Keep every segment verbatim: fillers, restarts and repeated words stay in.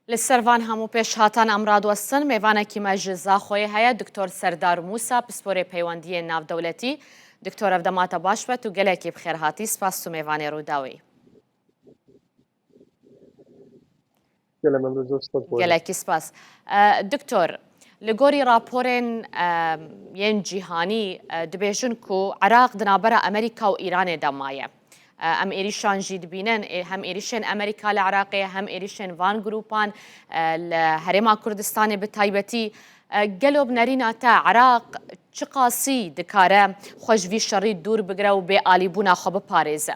Li ser van hemû pêşhatan em radiwestin, mêvanekî me ji Zaxoyê heye, Doktor Serdar Mûsa, pisporê peywendiyên navdewletî. Doktor, ev dema te baş be, tu gelekî bi xêr hatî. Spas tu mêvanê Rûdawê yî. Gelek memnûn, zor spas bo we. Gelekî spas. E, Doktor, li gorî raporên, e, yên cîhanî, e, dibêjin ku Iraq di navbera Amerîka û Îranê de maye. E, em êrîşan jî dibînin, ê, hem êrîşên Amerîka li Iraqê, hem êrîşên van grûpan, e, li Herêma Kurdistanê bi taybetî. E, gelo bi nerîna te Iraq çiqasî dikare xwe ji vî şerî dûr bigire û bêalîbûna xwe biparêze?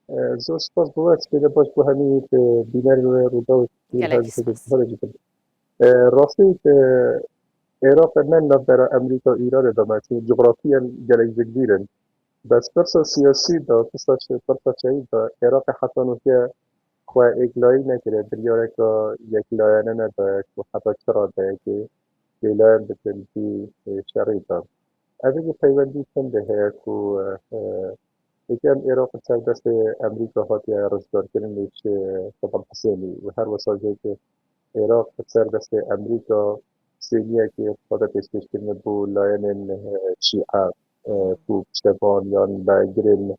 E, zor spas bo we, spêde baş bo hemî, e, bînerên we, Rûdaw, Gelekî spas. E, rastî, e, Iraq ne navbera Amerîka û Îranê de me, çi cografiyen gelek jikdîr in. Bes pirsa siyasî de, pirsa çe-, pirsa çeyî de, Iraqê heta nûke xwe êklayî nekiriye, biryareka yeklayane nedaye ku heta çi radeyekê bêlayan bikin vî, e, şerî de. Ev ê peywendî tundê heye ku, e, e, yekê em Iraq li ser destê Amerîka hatiye rizgarkirin û ji Sedam Hisênî û her wisa jî yekê Iraq li ser destê Amerîka sêniyekê xwe de pêşkêş kirine bo layenên, e, Şîe, e, ku piştevan yan lagirên,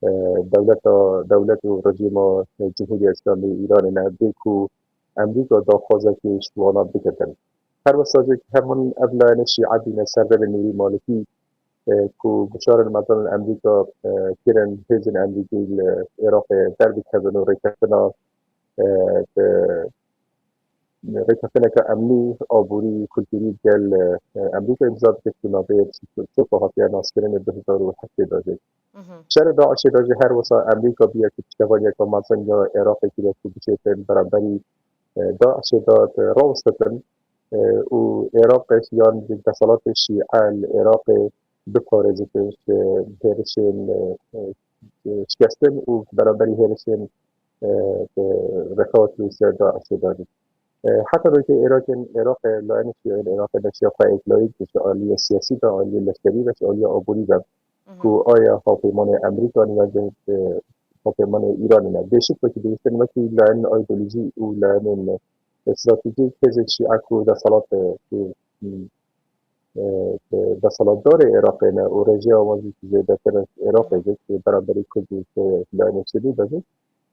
e, dewleta, dewlet û rejîma, e, Cumhuriya Îslamî ya Îranê ne, bê ku Amerîka daxwazekê ji wana bigirin. Her wisa jî hemû ev layene Şîe bîne serdemê Nûrî Malikî, e, ku guçarên mezin Amerîka, e, kirin hêzên Amerîkî li Iraqê derbikevin û rêkeftina, e, bi rêkeftineke emnî, aborî, kulturî gel, e, Amerîka îmza dike ku navê Sopa hatiye naskirinê du hezar û heftê de jî. Mhm. Şerê DAIŞê de jî her wisa Amerîka bûye ku piştevaniyeke mezin ya Iraqê kiriye ku bişêtin beramberî, e, DAIŞê de rawestitin, e, û Iraqê yan deselatê Şîe li Iraqê biparêzitin ji hêrişên, e, e, şikestin û beramberî hêrişên, e, bi rexawet Rûsya DAIŞê de. E, heta roke Iraqên, Iraqê, layene Şîeyên Iraqê ne şiya xwe êklayî, ji aliyê siyasî de, aliyê leşkerî de, ji aliya aborî de, Mhm. ku aya hawpeymanê Amerîkanê ya ji, e, hawpeymanê Îranê ne. Bêşik wekî dibêjin, wekî layenên îdeolojî û layenên, e, stratejîk hêzên Şîe ku deselat, e, ku, e, e, deselatdarê Iraqê ne û rêjeya wan jî zêdetir e Iraqê jî, ku beramberî Kurd û, e, layenên Sunî de jî.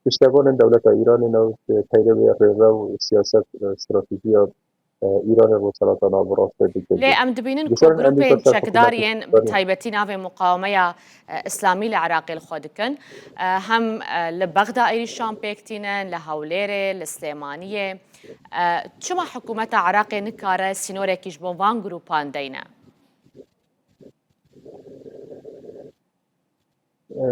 Piştevanên dewleta Îranê ne û, e, peyrevê rêre û siyaset, e, stratejiya, e, Îranê Rojhelata Navrast dikin. Lê em dibînin ku Guhdarên Amerîka grûpên ser çekdar hikûmetê yên bi Îranê taybetî navê Muqawemeya, e, Îslamî li Iraqê li xwe dikin, e, hem, e, li Bexda êrîşan pêk tînin, li Hewlêrê, li Silêmaniyê. E, çima hikûmeta Iraqê nikare sînorekî ji bo van grûpan deyne? E,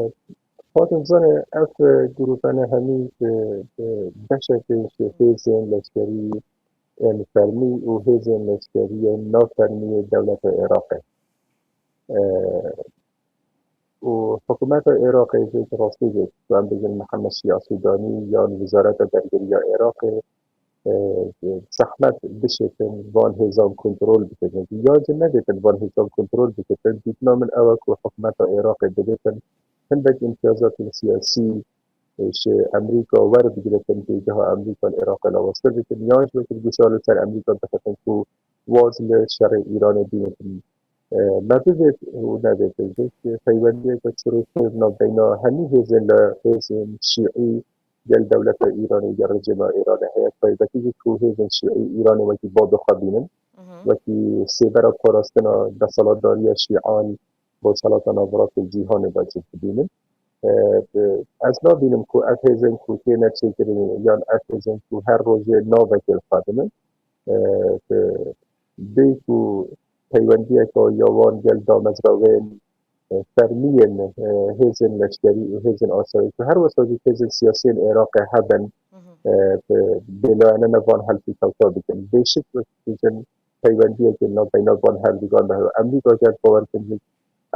Fatin zanê, ev, e, grûpene hemî, e, e, beşekê ji hêzên leşkerî yên fermî û hêzên leşkerî yên nafermî yê dewleta Iraqê. E, û hikûmeta Iraqê jî rastî jî, em bêjin Mihemed Şîa Sûdanî yan Wizareta Dergeriya Iraqê, e, zehmet bişêtin van hêzan kontrol bikin. Ya jî nedêtin van hêzan kontrol bikitin, dîtina min ew e ku hikûmeta Iraqê dibêtin hindek îmtiyazatên siyasî, e, ji Amerîka werbigiritin, têgeha Amerîka li Iraqê lawaztir bikin, yan jî wekî guçar li ser Amerîka bixifin ku waz li şerê Îranê bînitin. E, me bivêt û nevêt, ji peywendiyeke çirûk navbeyna hemî hêzên li hêzên şîî gel dewleta Îranê, gel rejîma Îranê heye. Taybetî jî ku hêzên şîî Îranê wekî babê xwe bînin, Mhm. wekî sêbera parastina deselatdariya şîan Rojhelata Navrast û cîhanê de jî dibînin. E, e, ez nabînim ku ev hêzên ku têne çêkirin yan ev hêzên ku her rojê navekê li xwe dinin, e, e, bê ku peywendiyeke ya wan gel damezrawên, e, fermiyên, e, hêzên leşkerî û hêzên asayîş û her wesa jî hêzên siyasiyên Iraqê hebin, Mhm. e, bi, bêlayene ne van helpî tewta bikin. Bêşik wek dibêjin peywendiyeke navbeyna van her dugan de hebe. Amerîka gel bawer bikin,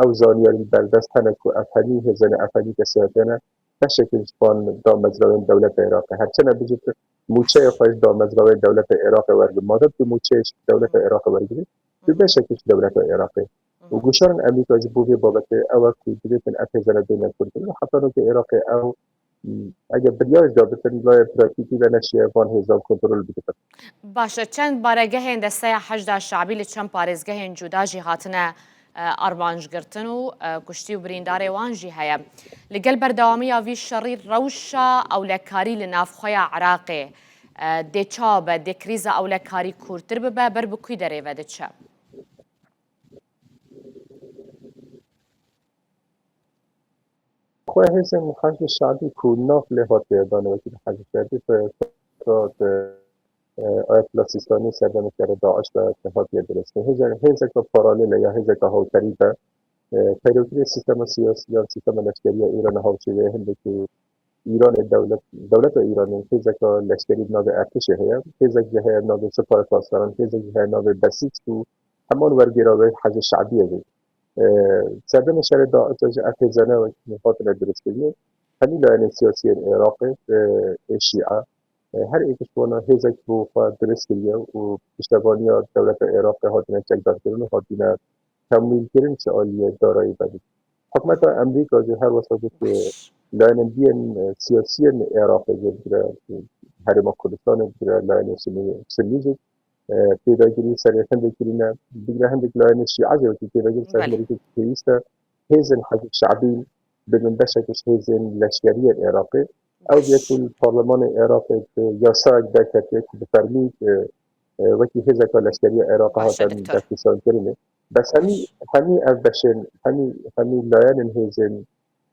ew zaniyarî berdest hene ku ev hemî hêzên, ev hemî kesayetene beşekê ji van damezrawên dewleta Iraqê. Her çi ne bijî tu mûçeyê xwe ji damezrawên dewleta Iraqê wergir. Madem tu mûçeyê ji dewleta Iraqê wergirî, tu beşekê ji dewleta Iraqê. Û guhdarên Amerîka ji bo vê babetê ew e ku divêtin ev hêzene bêne kontrol. Heta nokê Iraqê ew Eger biryar jî dabitin, laya pratîkî de neşiye van hêzan kontrol bigitin. Baş e, çend baregehên Desteya Heşda Şabî li çend parêzgehên cuda jî hatine e, armanc girtin û e, kuştî û birîndarê wan jî heye. Li gel berdewamiya vî şerî rewşa ewlekarî li navxweya Iraqê e, dê çawa be, dê krîza ewlekarî kûrtir bibe, ber bi kû derê ve diçe? Xwe hêzên Heşdê Şabî ku nav lê hatiye danê wekî Heşdê Şabî, te, te, te, e, Ayetullah Sîstanî serdemê kere DAIŞ de te hatiye dirêstin. Hêze-, hêzeka paralel e ya hêzeka hawterî de, e, peyrewkirê sîstema siyasî yan sîstema leşkerî ya Îran hawşêrê hindekî Îranê dewlet, dewleta Îranê hêzeka leşkerî bi navê Ertişê heye. Hêzek jî heye navê Sipayê Pasteran, hêzek jî heye navê Besîc û heman wergêra wê Hecê Şebiyê bû. E, Serdemê şerê da ji ev hêzane wekî hatine diristkirinê, hemî layenên siyasî yên Iraqê, e, ê Şîe, e, her êk ji wana hêzek bo xwe dirist kiriye û piştevaniya dewleta Iraqê hatine çekdarkirin û hatine temwîlkirin ji aliyê darayî ve bû. Hikûmeta Amerîka jî her wesa got ku layenên diyên, e, siyasiyên Iraqê jî bigire, e, Herêma Kurdistanê bigire, layenên Sunî, Sunî jî, e, pêdagirî serê hindê kirîne, bigire hindek layenê Şîe jî wekî pêdagirî ser hindekî pêwîst e. Hêzên Hecê Şebî bibin beşek ji hêzên leşkerî yên Iraqê. Ew diye ku li parlemanê Iraqê, e, yasayek derketiye ku bi fermî, e, e, wekî hêzeka leşkerî ya Iraqê hate berpirsankirinê. Bes hemî, hemî ev beşên, hemî, hemî layenên hêzên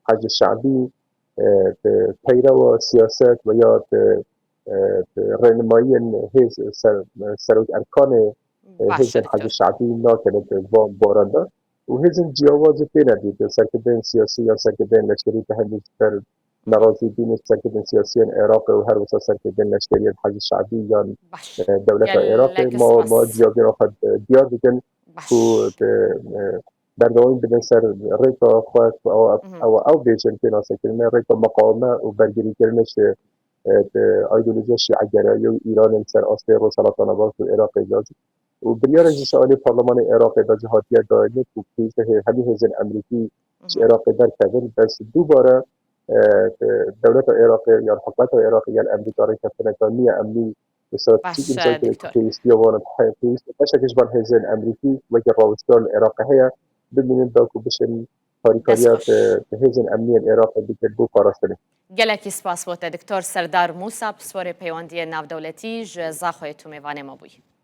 Hecê Şebî, e, di peyrewa siyaset ve ya di, e, di rênimayiyên hêz ser, serok erkanê, e, hêzên Hecê Şebî nakene di van baran de. Û hêzên ciyawaz jî têne dîtin. Serkirdeyên siyasî ya serkirdeyên leşkerî di hindê ji ber nerazîbûnê serkirdeyên siyasî yên Iraqê û her wisa serkirdeyên leşkerî yên Hecê Şebî yan, e, dewleta Iraqê ma, ma ciyabûna xwe, e, diyar dikin ku, e, e, berdewamî bidin ser rêka xwe ku ew, ew, ew bêjin pênasekirinê, rêka miqawime û bergirîkirinê ji, e, di ideolojiya şîegerayî û Îranê li ser astê Rojhelata Navîn û Iraqê de jî. Û biryarek jî ji alî Parlemanê Iraqê de jî hatiye dayîn ku pêwîst e hê-, hemî hêzên Amerîkî ji Iraqê derkevin, bes dubare, e, e, dewleta Iraqê yan hikûmeta Iraqê gel Amerîka rêkeftineka nû ya emnî û stratejîk îmza kiriye ku pêwîstiya wan, pêwîst e beşek ji van hêzên Amerîkî wekî rawestiyar li Iraqê heye, bimînin da ku bişên harîkariya, e, hêzên emnî yên Iraqê bikin bo parastinê. Gelekî spas bo te Doktor Serdar Mûsa, pisporê peywendiyên navdewletî ji Zaxoyê tu mêvanê me bûyî.